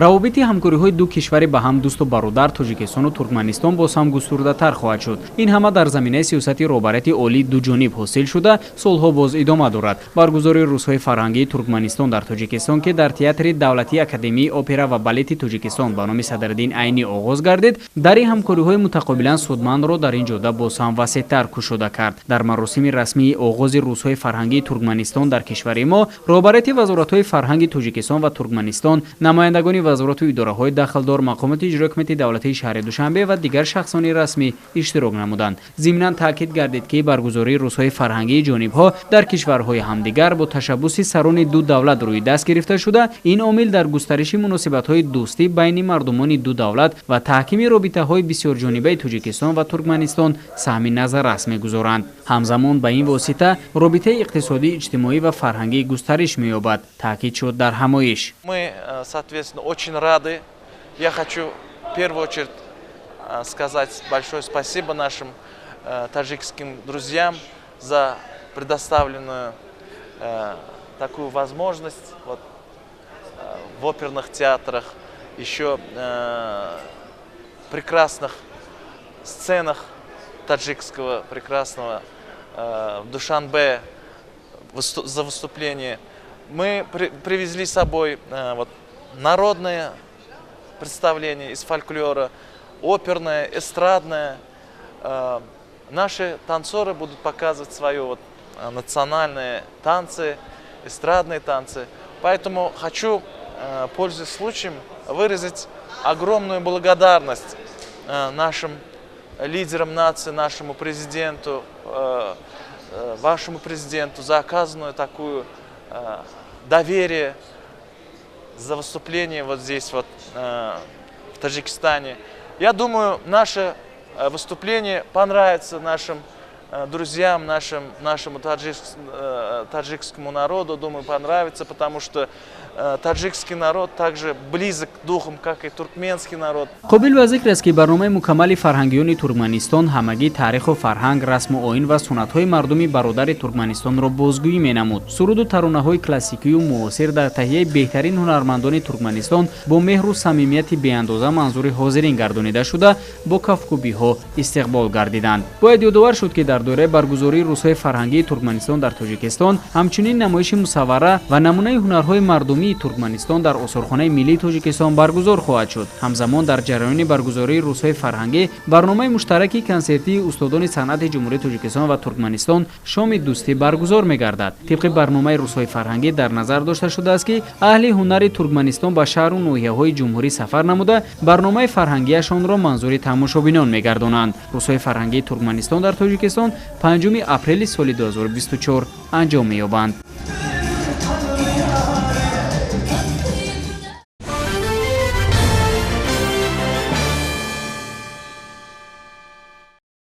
Равобити ҳамкориҳои ду кишвари ба ҳам дӯсту бародар, Тоҷикистону Туркманистон, боз ҳам густурдатар хоҳад шуд. Ин ҳама дар заминаи сиёсати роҳбарияти олии дуҷониб ҳосил шуда, солҳо боз идома дорад. Баргузории Рӯзҳои фарҳангии Туркманистон дар Тоҷикистон, ки дар Театри давлатии академияи опера ва балети Тоҷикистон ба номи Садриддин Айнӣ оғоз гардид, дари ҳамкориҳои мутақобилан судмандро дар ин ҷода боз ҳам васеътар кушода кард. Дар маросими расмии оғози Рӯзҳои фарҳангии Туркманистон дар кишвари мо роҳбарияти вазоратҳои фарҳанги Тоҷикистон ва Туркманистон, намояндагони вазорату идораҳои дахлдор, мақомоти иҷрои ҳукумати давлатии шаҳри Душанбе ва дигар шахсони расмӣ иштирок намуданд. Зимнан таъкид гардид, ки баргузории рӯзҳои фарҳангии ҷонибҳо дар кишварҳои ҳамдигар бо ташаббуси сарони ду давлат рӯи даст гирифта шуда, ин омил дар густариши муносибатҳои дӯстӣ байни мардумони ду давлат ва таҳкими робитаҳои бисёрҷонибаи Тоҷикистон ва Туркманистон саҳми назаррас мегузоранд. Ҳамзамон ба ин восита робитаи иқтисодӣ, иҷтимоӣ ва фарҳангӣ густариш меёбад, таъкид шуд дар ҳамоиш. Мы, соответственно, очень рады. Я хочу в первую очередь сказать большое спасибо нашим таджикским друзьям за предоставленную такую возможность вот, в оперных театрах, еще прекрасных сценах таджикского прекрасного в Душанбе за выступление. Мы привезли с собой вот, народное представление из фольклора, оперное, эстрадное. Наши танцоры будут показывать свои вот, национальные танцы, эстрадные танцы. Поэтому хочу, пользуясь случаем, выразить огромную благодарность нашим лидерам нации, нашему президенту, вашему президенту за оказанную такую доверие, за выступление вот здесь вот в Таджикистане. Я думаю, наше выступление понравится нашим друзьям, нашему таджикскому народу, думаю, понравится, потому что таджикский народ также близок духом, как и туркменский народ. Қобил ба зикр аст, ки барномаи мукаммали фарҳангиёни Туркманистон ҳамагӣ таъриху фарҳанг, расму оин ва суннатҳои мардуми бародари Туркманистонро бозгӯӣ менамуд. Суруду таронаҳои классикию муосир дар таҳияи беҳтарин ҳунармандони Туркманистон бо меҳру самимияти беандоза манзури ҳозирин гардонида шуда, бо кафкӯбиҳо истиқбол гардиданд. Бояд ёдовар шуд, ки дар доираи баргузории Рӯзҳои фарҳангии Туркманистон дар Тоҷикистон ҳамчунин намоиши мусаввара ва намунаи ҳунарҳои мардумии Туркманистон дар Осорхонаи миллии Тоҷикистон баргузор хоҳад шуд. Ҳамзамон дар ҷараёни баргузории рӯзҳои фарҳангӣ барномаи муштараки консертии устодони санъати Ҷумҳурии Тоҷикистон ва Туркманистон, «Шоми дӯстӣ» баргузор мегардад. Тибқи барномаи рӯзҳои фарҳангӣ дар назар дошта шудааст, ки аҳли ҳунари Туркманистон ба шаҳру ноҳияҳои ҷумҳурӣ сафар намуда, барномаи фарҳангиашонро манзури тамошобинон мегардонанд. Рӯзҳои фарҳангии Туркманистон дар Тоҷикистон 5 апрели соли 2024 анҷом меёбанд.